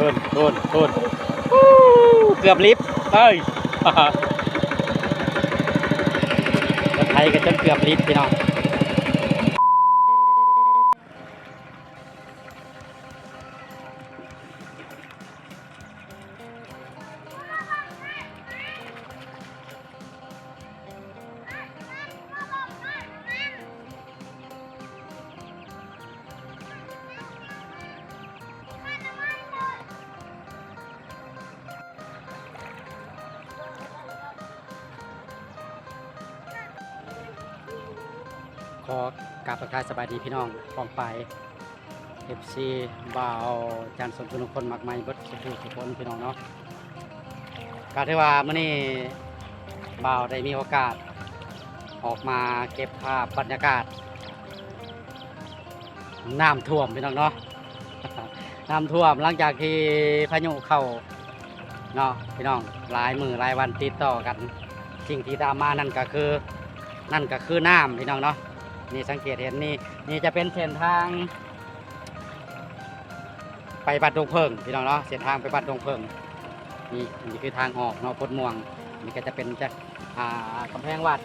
ໂທນ ໂທນ ໂທນ ອູ້ ເກືອບລິບ ເອີຍ ລົດໄຖກໍຈົນເກືອບລິບ ພີ່ນ້ອງ. ຂໍກາບທັກທາຍສະບາຍດີພີ່ນ້ອງປ້ອງປາຍ ເອັຟຊີ ບ່າວຈານສົມທຸກຄົນ ມັກໃໝ່ເບິດສູ່ຜູ້ສູ່ຄົນ ພີ່ນ້ອງເນາະ. ກໍຖືວ່າມື້ນີ້ບ່າວໄດ້ມີໂອກາດອອກມາເກັບພາບບັນຍາກາດນ້ຳຖ້ວມ ພີ່ນ້ອງເນາະ, ນ້ຳຖ້ວມຫຼັງຈາກທີ່ພາຍຸເຂົ້າເນາະ ພີ່ນ້ອງ, ຫຼາຍມື້ຫຼາຍວັນຕິດຕໍ່ກັນ. ສິ່ງທີ່ຕາມມານັ້ນກໍຄື ນັ້ນກໍຄືນ້ຳ ພີ່ນ້ອງເນາະ. ນີ້ສັງເກດເຫັນ ນີ້ ນີ້ຈະເປັນເສັ້ນທາງ ໄປວັດດົງເຜິ້ງ ພີ່ນ້ອງເນາະ, ເສັ້ນທາງໄປວັດດົງເຜິ້ງ. ນີ້ ນີ້ຄືທາງອອກເນາະ ໂພນມ່ວງ. ນີ້ກໍຈະເປັນຈາກ ອ່າ ກຳແພງວັດ,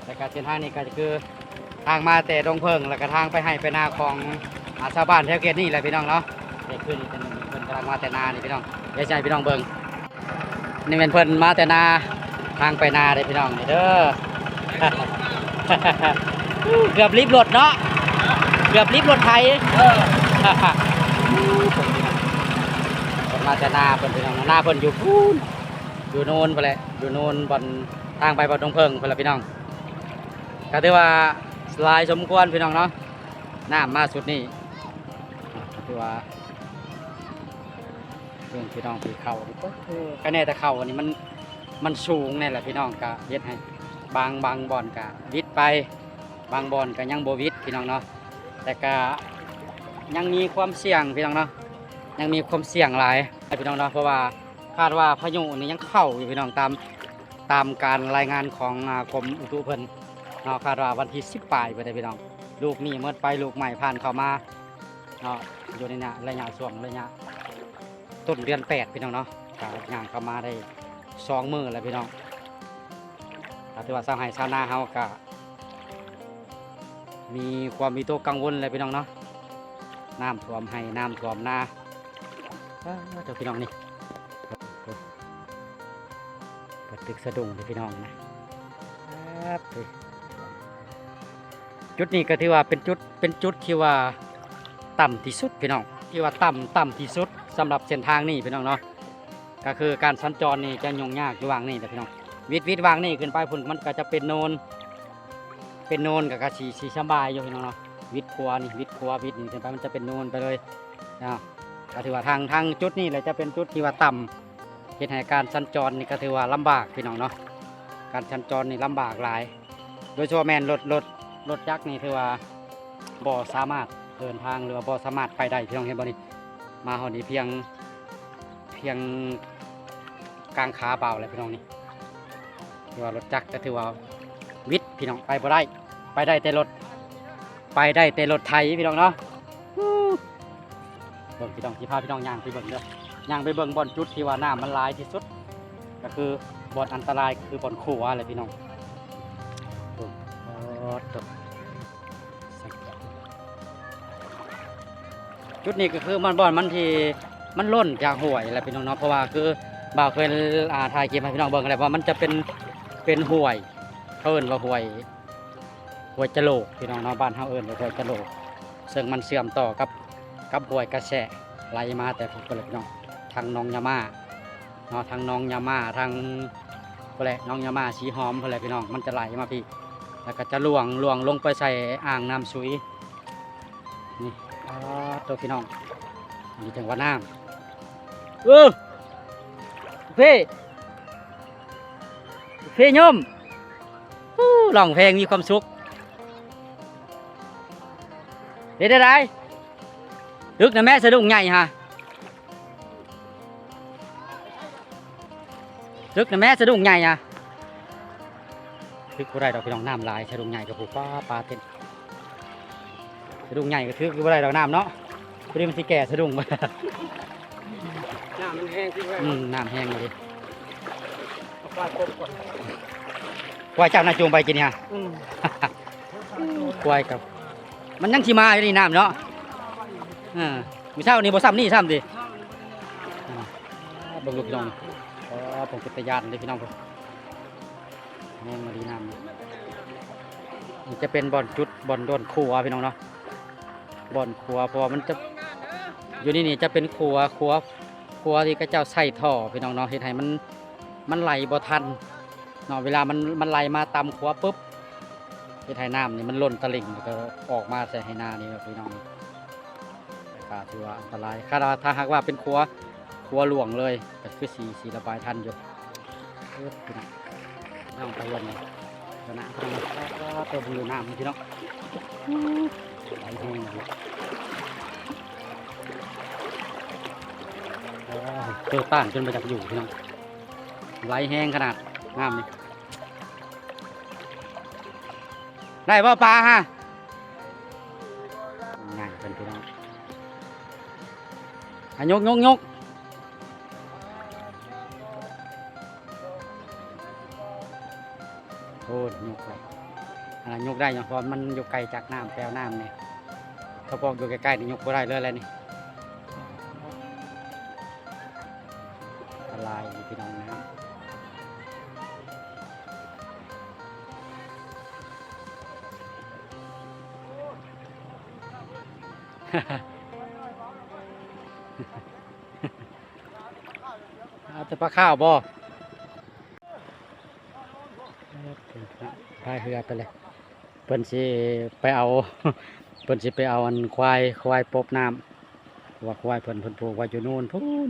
ແລ້ວກໍເສັ້ນທາງນີ້ກໍຄືທາງມາແຕ່ດົງເຜິ້ງ ແລ້ວກໍທາງໄປໄຮ່ໄປນາຂອງ ອ່າ ຊາວບ້ານແຖວເຂດນີ້ແຫຼະ ພີ່ນ້ອງເນາະ. ນີ້ຄືນີ້ເປັນ ເພິ່ນກຳລັງມາແຕ່ນານີ້ ພີ່ນ້ອງ, ດຽວຊິໃຫ້ພີ່ນ້ອງເບິ່ງ. ນີ້ແມ່ນເພິ່ນມາແຕ່ນາ ທາງໄປນາເດ້ພີ່ນ້ອງ ນີ້ເດີ. ເກືອບລິບລົດເນາະ ເກືອບລິບລົດໄຖ. ເອີ ເພິ່ນມາແຕ່ນາເພິ່ນ ພີ່ນ້ອງ, ນາເພິ່ນຢູ່ພຸ້ນ ຢູ່ໂນນພຸ້ນແຫຼະ, ຢູ່ໂນນບ່ອນທາງໄປວັດດົງເຜິ້ງພຸ້ນແຫຼະ ພີ່ນ້ອງ. ກໍຖືວ່າຫຼາຍສົມຄວນ ພີ່ນ້ອງເນາະ, ນ້ຳມາຊຸດນີ້ ກໍຖືວ່າ ເບິ່ງພີ່ນ້ອງ ທີ່ເຂົ້ານີ້ ໂອ້ໂຫ ກະແນ່ແຕ່ເຂົ້ານີ້ມັນ ມັນສູງແນ່ແຫຼະພີ່ນ້ອງ, ກະເຮັດໃຫ້ບາງ ບາງບ່ອນກະວິດໄປ ບາງບ່ອນກະຍັງບໍ່ວິດພີ່ນ້ອງເນາະ. ແຕ່ກະຍັງມີຄວາມສ່ຽງພີ່ນ້ອງເນາະ, ຍັງມີຄວາມສ່ຽງຫຼາຍພີ່ນ້ອງເນາະ, ເພາະວ່າຄາດວ່າພາຍຸນີ້ຍັງເຂົ້າຢູ່ພີ່ນ້ອງ, ຕາມ ຕາມການລາຍງານຂອງ ອ່າ ກົມອຸຕຸເພິ່ນເນາະ, ຄາດວ່າວັນທີສິບປາຍພຸ້ນເດ້ພີ່ນ້ອງ. ລູກນີ້ໝົດໄປ ລູກໃໝ່ຜ່ານເຂົ້າມາເນາະ, ຢູ່ໃນໄລຍະ ໄລຍະຊ່ວງໄລຍະ ຕົ້ນເດືອນແປດພີ່ນ້ອງເນາະ, ກໍຍ່າງເຂົ້າມາໄດ້ສອງມື້ແລ້ວພີ່ນ້ອງ. ກໍຖືວ່າຊາວໄຮ່ຊາວນາເຮົາກໍມີຄວາມວິຕົກກັງວົນແຫຼະພີ່ນ້ອງເນາະ, ນ້ຳຖ້ວມໄຮ່ ນ້ຳຖ້ວມນາ. ເອີ ເຈົ້າພີ່ນ້ອງນີ້ ປາຕຶກສະດຸ້ງເດ້ພີ່ນ້ອງນະ. ຈຸດນີ້ກໍຖືວ່າເປັນຈຸດ ເປັນຈຸດທີ່ວ່າຕ່ຳທີ່ສຸດພີ່ນ້ອງ, ທີ່ວ່າຕ່ຳ ຕ່ຳທີ່ສຸດສຳລັບເສັ້ນທາງນີ້ພີ່ນ້ອງເນາະ. ກໍຄືການສັນຈອນນີ້ຈະຫຍຸ້ງຍາກຢູ່ຫວ່າງນີ້ແຫຼະພີ່ນ້ອງ, ວິດ ວິດຫວ່າງນີ້ຂຶ້ນໄປພຸ້ນ ມັນກໍຈະເປັນໂນນ ເປັນໂນນ ກໍ ກໍຊິ ຊິສະບາຍຢູ່ພີ່ນ້ອງເນາະ. ວິດຂວານີ້ ວິດຂວາ ວິດນີ້ຂຶ້ນໄປ ມັນຈະເປັນໂນນໄປເລີຍເນາະ. ກໍຖືວ່າທາງ ທາງຈຸດນີ້ແຫຼະຈະເປັນຈຸດທີ່ວ່າຕ່ຳ ເຮັດໃຫ້ການສັນຈອນນີ້ກໍຖືວ່າລຳບາກພີ່ນ້ອງເນາະ, ການສັນຈອນນີ້ລຳບາກຫຼາຍ. ໂດຍສະເພາະແມ່ນລົດ ລົດ ລົດຈັກນີ້ຖືວ່າບໍ່ສາມາດເດີນທາງ ຫຼືວ່າບໍ່ສາມາດໄປໄດ້ພີ່ນ້ອງ. ເຫັນບໍ່ນີ້ ມາຮອດນີ້ພຽງ ພຽງກາງຂາບ່າວແຫຼະພີ່ນ້ອງນີ້, ຖືວ່າລົດຈັກກໍຖືວ່າວິດພີ່ນ້ອງ, ໄປບໍ່ໄດ້ ໄປໄດ້ແຕ່ລົດ ໄປໄດ້ແຕ່ລົດໄຖພີ່ນ້ອງເນາະ. ເບິ່ງພີ່ນ້ອງ ຊິພາພີ່ນ້ອງຍ່າງໄປເບິ່ງເດີ, ຍ່າງໄປເບິ່ງບ່ອນຈຸດທີ່ວ່ານ້ຳມັນຫຼາຍທີ່ສຸດ ກໍຄືບ່ອນອັນຕະລາຍ ຄືບ່ອນຂົວແຫຼະພີ່ນ້ອງ. ເບິ່ງ ໂອ້ໂຕ ຈຸດນີ້ກໍຄືມັນ ບ່ອນມັນທີ່ມັນລົ້ນຈາກຫ້ວຍແຫຼະພີ່ນ້ອງເນາະ, ເພາະວ່າຄືບ່າວເຄີຍ ອ່າ ຖ່າຍຄລິບໃຫ້ພີ່ນ້ອງເບິ່ງແລ້ວ ວ່າມັນຈະເປັນ ເປັນຫ້ວຍ ເຂົາເອີ້ນວ່າຫ້ວຍ ຫ້ວຍຈະໂຫຼກພີ່ນ້ອງເນາະ, ບ້ານເຮົາເອີ້ນວ່າຫ້ວຍຈະໂຫຼກ, ເຊິ່ງມັນເຊື່ອມຕໍ່ກັບ ກັບຫ້ວຍກະແຊະ ໄຫຼມາແຕ່ພຸ້ນແຫຼະພີ່ນ້ອງ, ທາງໜອງຍາມາເນາະ, ທາງໜອງຍາມາ ທາງພຸ້ນແຫຼະ ໜອງຍາມາ ສີຫອມພຸ້ນແຫຼະພີ່ນ້ອງ, ມັນຈະໄຫຼມາພີ້ ແລ້ວກໍຈະລ່ວງ ລ່ວງລົງໄປໃສ່ອ່າງນ້ຳສຸຍ. ນີ້ ປາດໂຕພີ່ນ້ອງ, ອັນນີ້ຈັ່ງວ່ານ້ຳ. ເອີ ເຟ ເຟຍົມ ອູ້ ຮ້ອງເພງມີຄວາມສຸກ. ເຮັດໄດ້ ຕຶກນະແມ່ສະດຸ້ງໃຫຍ່ຫາ. ຕຶກນະແມ່ສະດຸ້ງໃຫຍ່ຫາ. ຕຶກບໍ່ໄດ້ດອກພີ່ນ້ອງ, ນ້ຳຫຼາຍ. ສະດຸ້ງໃຫຍ່ກໍຜູ້ ປາ ປາເຕັມ. ສະດຸ້ງໃຫຍ່ກໍຖືກຢູ່ບໍ່ໄດ້ດອກນ້ຳເນາະ, ພໍດີມັນຊິແກ່ສະດຸ້ງ. ນ້ຳມັນແຫ້ງຄືວ່າ ອືມ ນ້ຳແຫ້ງອີ່ຫຼີ ເອົາຄວາຍກົບກ່ອນ ຄວາຍເຈົ້ານາຈູງໄປກິນນີ້ຮະ ອືມ ຄວາຍກັບ ມັນຍັງຊິມາຢູ່ນີ້ນ້ຳເນາະ ເອີ ມື້ເຊົ້ານີ້ບໍ່ຊ່ຳນີ້ຊ້ຳຕິ ອ່າ ເບິ່ງລູກນ້ອງ ອໍ ເປັນຕາຢ້ານເດ້ພີ່ນ້ອງ ແຫ້ງອີ່ຫຼີນ້ຳ ນີ້ຈະເປັນບ່ອນຈຸດ ບ່ອນດອນຂົວພີ່ນ້ອງເນາະ ບ່ອນຂົວ ເພາະວ່າມັນຈະ ຢູ່ໃນນີ້ຈະເປັນຂົວ ຂົວ ຂົວທີ່ເຂົາເຈົ້າໃສ່ທໍ່ພີ່ນ້ອງເນາະ ເຮັດໃຫ້ມັນ ມັນໄຫຼບໍ່ທັນເນາະ ເວລາມັນ ມັນໄຫຼມາຕຳຂົວປຶບ ເຮັດໃຫ້ນ້ຳນີ້ມັນລົ້ນຕະລິ່ງ ແລ້ວກໍອອກມາໃສ່ໄຮ່ນານີ້ເນາະພີ່ນ້ອງ ກໍຖືວ່າອັນຕະລາຍ ຄັນວ່າຖ້າຫາກວ່າເປັນຂົວ ຂົວຫຼວງເລີຍ ກໍຄືຊິ ຊິລະບາຍທັນຢູ່ ເອີ ພີ່ນ້ອງ ນ້ອງໄປເບິ່ງເລີຍ ເບິ່ງນ້ຳພີ່ນ້ອງ ເບິ່ງນ້ຳພີ່ນ້ອງ ໄຫຼແຮງ ເອີ ເຈີຕ້ານຈົນບໍ່ຢາກຢູ່ພີ່ນ້ອງ ໄຫຼແຮງຂະໜາດນ້ຳນີ້ ໄດ້ບໍ່ປາຮະ? ງ່າຍເພິ່ນພີ່ນ້ອງ ອາ ຍົກ ຍົກ ຍົກ ໂອ້ ຍົກໄດ້ ອັນນັ້ນຍົກໄດ້ເນາະ ເພາະມັນຢູ່ໄກຈາກນ້ຳ ແປວນ້ຳນີ້ ຖ້າພວກຢູ່ໃກ້ໆນີ້ຍົກບໍ່ໄດ້ເລີຍແຫຼະນີ້ ອັນຕະລາຍຢູ່ພີ່ນ້ອງນະ ເອົາແຕ່ປາຂາວບໍ່? ພາຍເຮືອໄປເລີຍ ເພິ່ນຊິໄປເອົາ ເພິ່ນຊິໄປເອົາອັນຄວາຍ ຄວາຍປົບນ້ຳ ເພາະວ່າຄວາຍເພິ່ນ ເພິ່ນຜູກໄວ້ຢູ່ໂນ້ນພຸ້ນ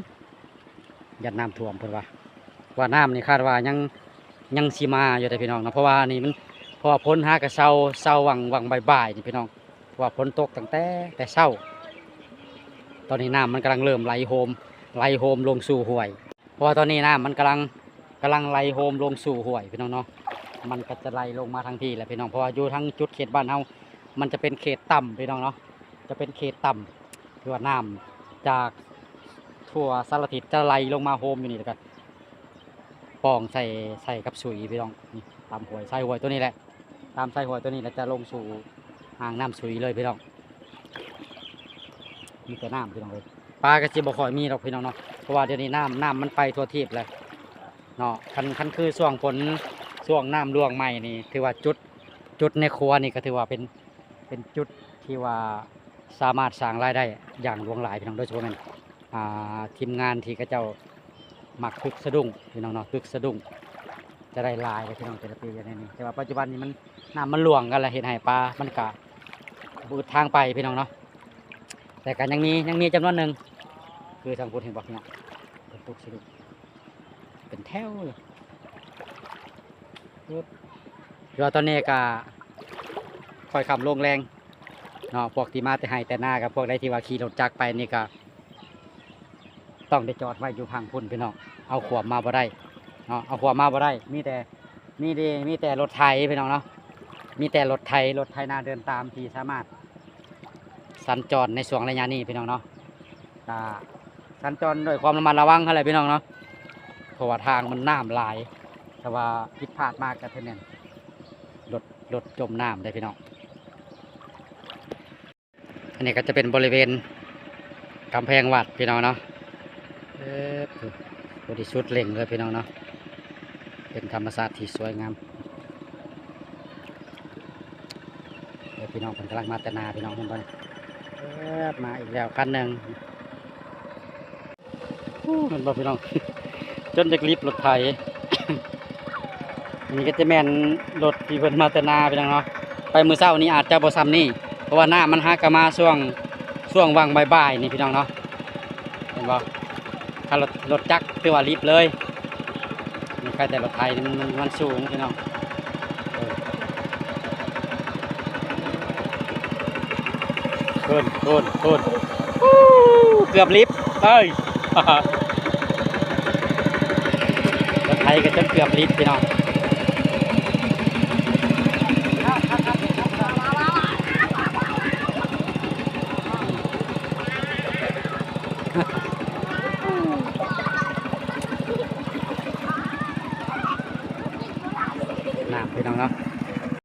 ຢ້ານນ້ຳຖ້ວມເພິ່ນວ່າ ວ່ານ້ຳນີ້ຄາດວ່າຍັງ ຍັງຊິມາຢູ່ເດ້ພີ່ນ້ອງເນາະ ເພາະວ່ານີ້ມັນ ເພາະວ່າຝົນຫາກະເຊົາ ເຊົາຫວ່າງ ຫວ່າງບ່າຍໆນີ້ພີ່ນ້ອງ ເພາະວ່າຝົນຕົກຕັ້ງແຕ່ ແຕ່ເຊົ້າ ຕອນນີ້ນ້ຳມັນກຳລັງເລີ່ມໄຫຼໂຮມ ໄຫຼໂຮມລົງສູ່ຫ້ວຍ ເພາະວ່າຕອນນີ້ນ້ຳມັນກຳລັງ ກຳລັງໄຫຼໂຮມລົງສູ່ຫ້ວຍພີ່ນ້ອງເນາະ ມັນກໍຈະໄຫຼລົງມາທາງພີ້ແຫຼະພີ່ນ້ອງ ເພາະວ່າຢູ່ທາງຈຸດເຂດບ້ານເຮົາ ມັນຈະເປັນເຂດຕ່ຳພີ່ນ້ອງເນາະ ຈະເປັນເຂດຕ່ຳ ທີ່ວ່ານ້ຳຈາກທົ່ວສາລະທິດຈະໄຫຼລົງມາໂຮມຢູ່ນີ້ ແລ້ວກໍປ່ອງໃສ່ ໃສ່ກັບສຸຍພີ່ນ້ອງ ນີ້ຕາມຫ້ວຍ ສາຍຫ້ວຍຕົວນີ້ແຫຼະ ຕາມສາຍຫ້ວຍຕົວນີ້ແລ້ວຈະລົງສູ່ອ່າງນ້ຳສຸຍເລີຍພີ່ນ້ອງ ມີແຕ່ນ້ຳພີ່ນ້ອງເອີຍ ປາກໍຊິບໍ່ຄ່ອຍມີດອກພີ່ນ້ອງເນາະ ເພາະວ່າດຽວນີ້ນ້ຳ ນ້ຳມັນໄປທົ່ວທີບແລ້ວເນາະ ຄັນ ຄັນຄືຊ່ວງຝົນ ຊ່ວງນ້ຳຫຼວງໃໝ່ນີ້ ຖືວ່າຈຸດ ຈຸດໃນຂົວນີ້ກໍຖືວ່າເປັນ ເປັນຈຸດທີ່ວ່າສາມາດສ້າງລາຍໄດ້ຢ່າງຫຼວງຫຼາຍພີ່ນ້ອງ ໂດຍສະເພາະແມ່ນ ອ່າ ທີມງານທີ່ເຂົາເຈົ້າມັກຕຶກສະດຸ້ງພີ່ນ້ອງເນາະ ຕຶກສະດຸ້ງ ຈະໄດ້ຫຼາຍເດ້ພີ່ນ້ອງ ແຕ່ລະປີຢູ່ໃນນີ້ ແຕ່ວ່າປັດຈຸບັນນີ້ມັນ ນ້ຳມັນຫຼວງກັນແລ້ວ ເຮັດໃຫ້ປາມັນກະບໍ່ອຶດທາງໄປພີ່ນ້ອງເນາະ ແຕ່ກະຍັງມີ ຍັງມີຈຳນວນໜຶ່ງ ຄືທາງພຸ້ນເຫັນບໍ່ພີ່ນ້ອງ ເພິ່ນຕຶກສະດຸ້ງ ເປັນແຖວຢູ່ ຄືວ່າຕອນນີ້ກະຄ່ອຍຄ່ຳລົງແລງເນາະ ພວກທີ່ມາແຕ່ໄຮ່ແຕ່ນາກັບພວກໃດທີ່ວ່າຂີ່ລົດຈັກໄປນີ້ກະ ຕ້ອງໄດ້ຈອດໄວ້ຢູ່ຝັ່ງພຸ້ນພີ່ນ້ອງ ເອົາຂວມມາບໍ່ໄດ້ເນາະ ເອົາຂວມມາບໍ່ໄດ້ ມີແຕ່ ມີແຕ່ ມີແຕ່ລົດໄຖພີ່ນ້ອງເນາະ ມີແຕ່ລົດໄຖ ລົດໄຖນາເດີນຕາມທີ່ສາມາດ ສັນຈອນໃນຊ່ວງໄລຍະນີ້ພີ່ນ້ອງເນາະ ກະສັນຈອນດ້ວຍຄວາມລະມັດລະວັງຫັ້ນແຫຼະພີ່ນ້ອງເນາະ ເພາະວ່າທາງມັນນ້ຳຫຼາຍ ຖ້າວ່າຜິດພາດມາກໍຖືແມ່ນລົດ ລົດຈົມນ້ຳເດ້ພີ່ນ້ອງ. ອັນນີ້ກໍຈະເປັນບໍລິເວນກຳແພງວັດພີ່ນ້ອງເນາະ ເອີ ບໍລິສຸດເລັ່ງເລີຍພີ່ນ້ອງເນາະ ເປັນທຳມະຊາດທີ່ສວຍງາມ. ເອີ ພີ່ນ້ອງເພິ່ນກຳລັງມາແຕ່ນາ ພີ່ນ້ອງເຫັນບໍ່ນີ້ ເອີ ມາອີກແລ້ວຄັນໜຶ່ງ. ໂອ້ ເຫັນບໍ່ພີ່ນ້ອງ ຈົນຈະລິບລົດໄຖ. ອັນນີ້ກໍຈະແມ່ນລົດທີ່ເພິ່ນມາແຕ່ນາ ພີ່ນ້ອງເນາະ ໄປມື້ເຊົ້ານີ້ອາດຈະບໍ່ຊ່ຳນີ້ ເພາະວ່ານ້ຳມັນຫາກະມາຊ່ວງ ຊ່ວງຫວ່າງບ່າຍໆນີ້ ພີ່ນ້ອງເນາະ ເຫັນບໍ່? ຄັນລົດ ລົດຈັກຖືວ່າລິບເລີຍ ມີໃຄແຕ່ລົດໄຖນີ້ມັນ ມັນສູງພີ່ນ້ອງ ເອີ ໂພນ ໂພນ ໂພນ ເກືອບລິບເອີຍ ລົດໄຖກໍຈົນເກືອບລິບພີ່ນ້ອງ. ອືມ ພີ່ນ້ອງເນາະ.